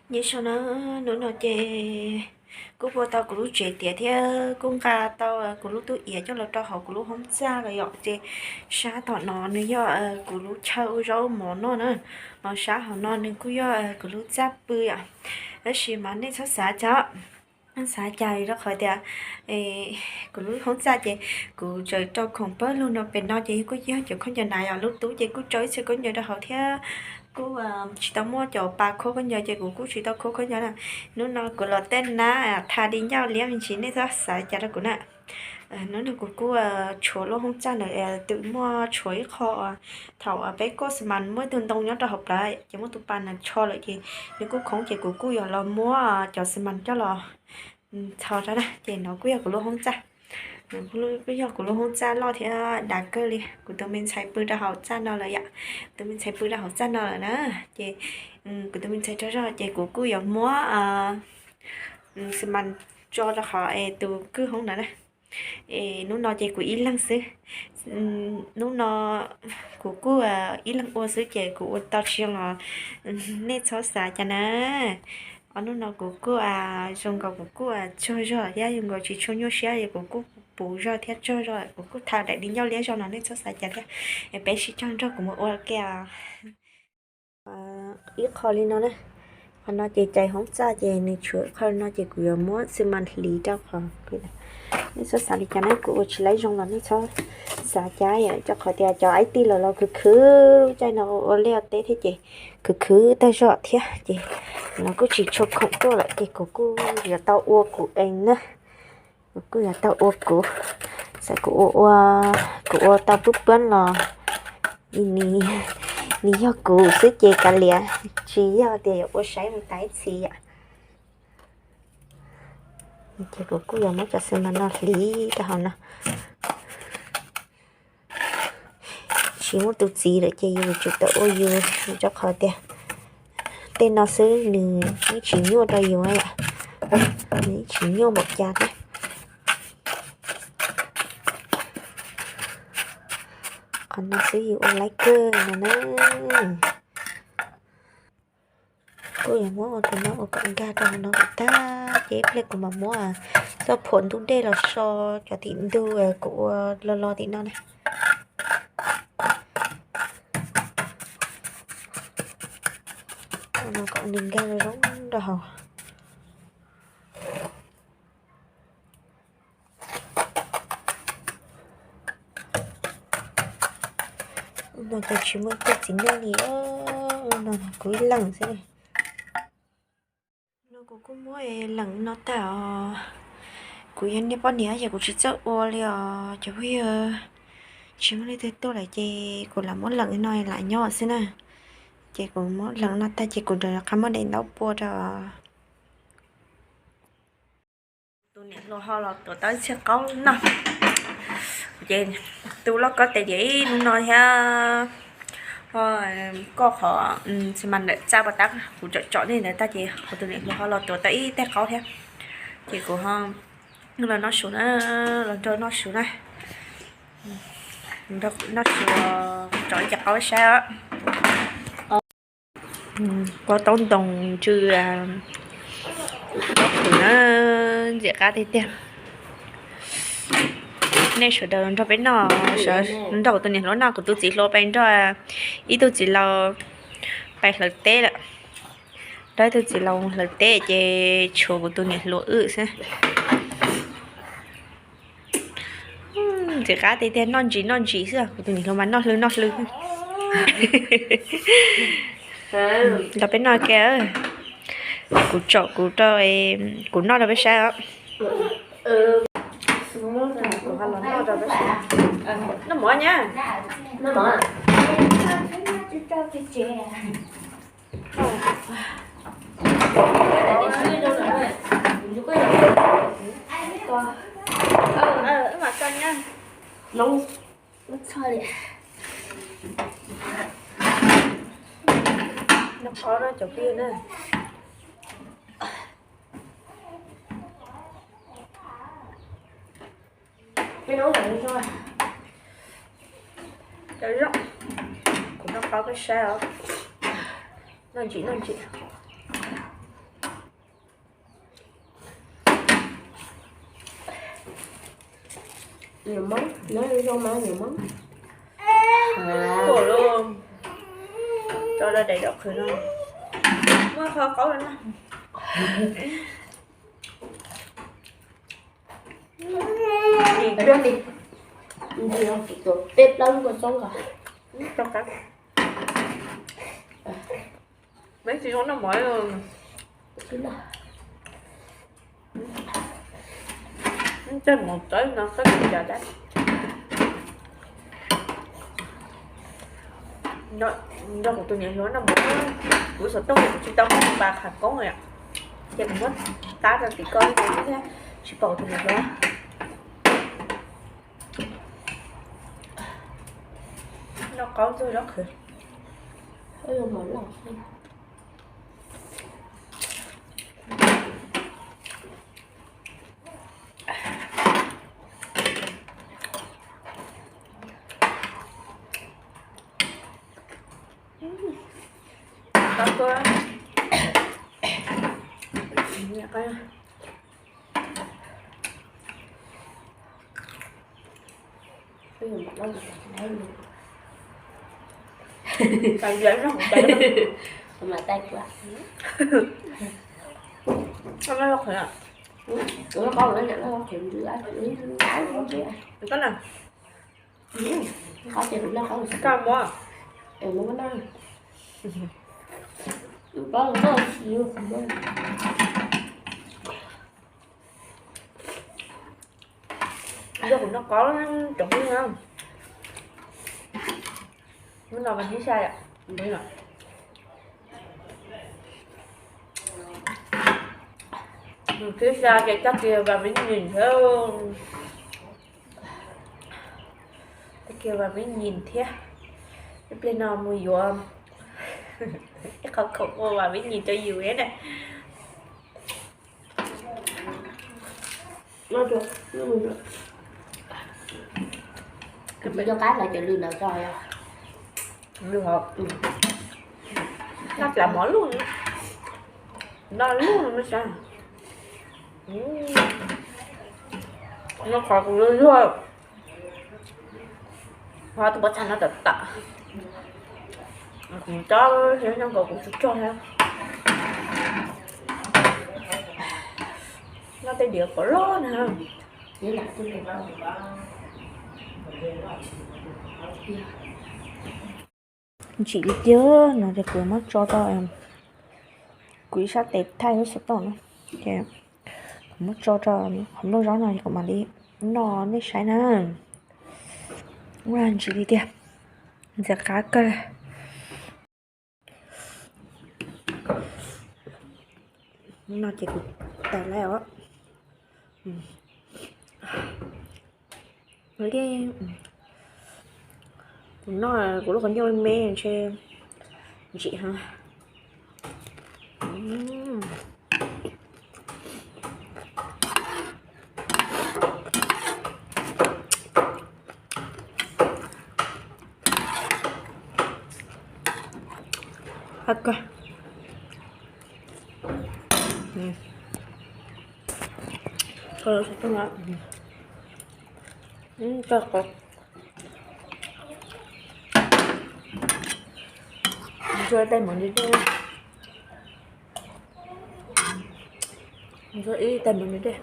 Nyob zoo na, hnub no ces kuj ua tau kuv lub tsev tiav thiab kuj nqa tau kuv lub tub iav coj los rau hauv kuv lub hoob txaj los yom. Ces sab tom no nws yog kuv lub chaw ua zaub ua mov noj na, ho sab hauv no nws kuj yog kuv lub txaj pw yom. Tab sis mas nej txhob xav cas, xav cas rau qhov tias kuv lub hoob txaj ces kuv tseem rau khoom pawg lug no pem no ces kuj yog cov khaub ncaws na yom. Lub tub ces kuj rau ib txhia khaub ncaws rau hauv thiab kuj tsis tau muaj cov pa khaub khaub ncaws ces kuv kuj tsis tau khaub khaub ncaws na. Hnub no kuv los tej nab tha di ncauj liab me ntsis, nej txhob xav cas rau kuv na. Hnub no kuv kuj tshuav lub hoob txaj ntawd, twb muaj tshuav ib qho thaum peb kuaj xi mas muaj ib tug ntoo nyob rau hauv plawv ces muaj tus pas na tsho lawm ces nws kuj khoob ces kuv kuj yuav los muab cov xi mas coj los txhos rau na. Ces no kuj yog kuv lub hoob txaj, kuj yog kuv lub hoob txaj loj thiab dav kawg li. Kuv tus me ntxhais pw rau hauv txaj no lawm yom, tus me ntxhais pw rau hauv txaj no lawm na. Ces kuv tus me ntxhais tsaug zog ces kuv kuj yuav muab xi mas tso rau qhov es tus kwj hoob ntawd na. Es hnub no ces kuv ib leeg xwb. Hnub no kuv kuj ib leeg ua xwb ces kuv ua tau tsis zoo los nej txhob xav cas na. Ob hnub no kuv kuj zoo nkaus kuv kuj tsaug zog thiab zoo nkaus tsis tshua nyuaj siab es kuv kuj puv zog thiab tsaug zog, kuv kuj tha daim di ncauj liab zog no nej txhob xav cas thiab. Es peb sib cog nrog kuv mus ua ke. Ib qho li no na, qhov no ces cais hoob txaj ces nws tshuav ib qho no ces kuv yuav muab xi mas hliv rau qhov. Nej txhob xav li cas na, kuv ua tsis laib zoo los nej txhob xav cas yom, rau qhov tias cov ib tij los los khwv khwv lub caij no ua liaj ua teb thiab ces khwv khwv tag zog thiab ces no kuj tsis tshua khoom tuaj lawm ces kuv kuj yuav tau ua kuv ees na. Kuv kuj yuav tau ua kuv, txawm kuv ua, kuv ua tau pub puab los nws yog kuv xwb ces kav liam, tsis yog tias yuav ua saib mus tas ib txhis yom. Ces kuv kuj yuav muab cov xi mas no hliv rau hauv no. Tsis muaj tus txiv lawm ces yus yuav tsum tau ua yus, rau qhov tias tej no xwb nws yeej tsis nyuaj rau yus, nws yeej tsis nyuaj npaum cas thiab. Qhov no xwb yus ua laib kawg no na. Kuj yuav muab ua tus no ua kom nkag rau hauv no kom tag ces ib pliag kuv mam muab txoj phuam ntub dej los so cov tim ntug kuv ua lo lo tim no na. Ua no kom nws nkag zoo zoo rau hauv. No ces tsis muaj ib tug txiv neej li, no kuv ib leeg xwb. No kuv kuj muab leem no tag os. Kuv yog niag poj niam ces kuv tsis txawj ua li os cov phooj ywg. Tsis muaj leej twg tuaj lawm ces kuv lam muab leem no lam nyob xwb na. Ces kuv muab leem no tag ces kuv rov qab muab daim ntaub pua rau. Tus niam hluas ho los tuav tau ib txhiab qaub noj. Ces tu lauj kaub tes diav ib hnub no thiab. Ho koj qhov xi mas ntawm txaj pas tab kuv tsom tsom nej ntawd tag ces ho tus niam hluas ho los tuav tau ib teg qaub thiab. Ces kuv ho los noj su na, los nrog noj su na. Noj su, tsom ib ce qaub saib os. Kua taub ntoo ntsw, kuv na, ntxim qab tiag tiag. Nej sawv daws nrog peb noj, nrog kuv tus niam hluas noj, kuv tus txiv hluas pais nrog ib tug txiv laus pais hlawv teb lawm. Nrog ib tug txiv laus hlawv teb ces tshuav kuv tus niam hluas wb xwb. Ntxim qab tiag tiag, noj ntsis noj ntsis xwb, kuv tus niam hluas mas noj hlwb noj hlwb. Los peb noj kiag, kuv tsom kuv rau, kuv noj rau peb saib os. Kuv ho los noj rau peb saib. Noj mov nyab. Noj qhov no cov pib na. Cov zoo, kuv noj qhov peb saib os. Noj ntsim noj ntsim. Nyiam mab, nyob zoo mas nyiam mab. Tuaj lub, tso da daim rau qhwv no. Muab qhov qaub rau na. Peb plaub lub kua txob nkaus. Meb tsis zoo noj mov. Tej mov txawb no txawb tsis cas dab. Nrog kuv tus niam hluas noj mov, kuv xov tooj kuv tsis tau muab pas qhav koob li, ces kuv muab tab rau tim ko thiab, tsis pom kuv tus niam hluas. Noj qaub ntxuag zaub qhwv. Nrog kuv noj qaub rau peb na. Hnub no mas hnub xya, hnub xya ces coj kiag vas me nyuam thiab. Coj kiag vas me nyuam thiab. Ib pliag no mus yuav ib qho khoom ua vas me nyuam rau yus na. Cov qab hlais cov lws ntawd tso. Noj cas mov luj, noj luj no me sab. Noj qhov kuv luag luag. Ho tus pob txha no tawm tawm. Kuv cob xyov nyob nkaus kuv tsis tso thiab. Noj tej diav pov loj na. Ntsim li tiag no ces kuv muab tso rau kuv ib sab tes thaij lub xov tooj na. Ces kuv muab tso rau qhov nplooj zaub no es kuv mam li noj nej saib na. Ua ntsim li tiag, ntxim qab kawg. No ces kuv tawm lawm os. Li kuv noj kuv lub qhov ncauj me me ntshe ntsim heev. Ntxuag ib tais mov ntse dej, ntxuag ib tais mov ntse dej.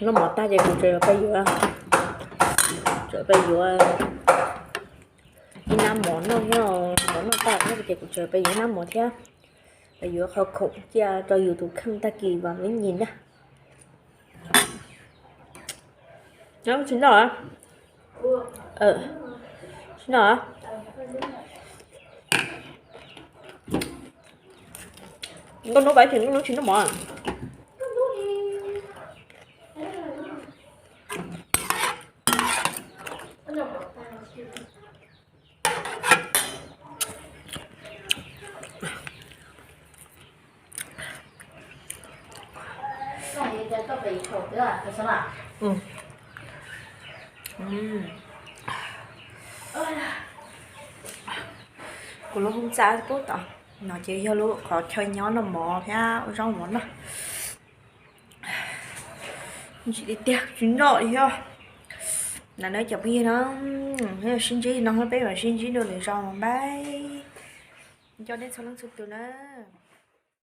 Noj mov tag ces kuv tseem pab yuav, tseem pab yuav ib nab mov noj thiab, mov noj tag ces kuv tseem pab yuav ib nab mov thiab, pab yuav qhov khoom cia rau yus tus kheej tag kis vam me nyuam na. Tsis noj, tsis noj. Nkauj Hnub pab tsis, Nkauj Hnub tsis noj mov. Kuv lub hoob txaj pub tom no ces yog lub qhov chaw nyob noj mov thiab ua zaub mov noj. Ntsim tiag tiag tsis noj li thiab. Ntawd na cov phooj ywg na, sib ntsib no peb mam sib ntsib dua lwm zaus, bye. Nco nej txhua leej txhua tus na.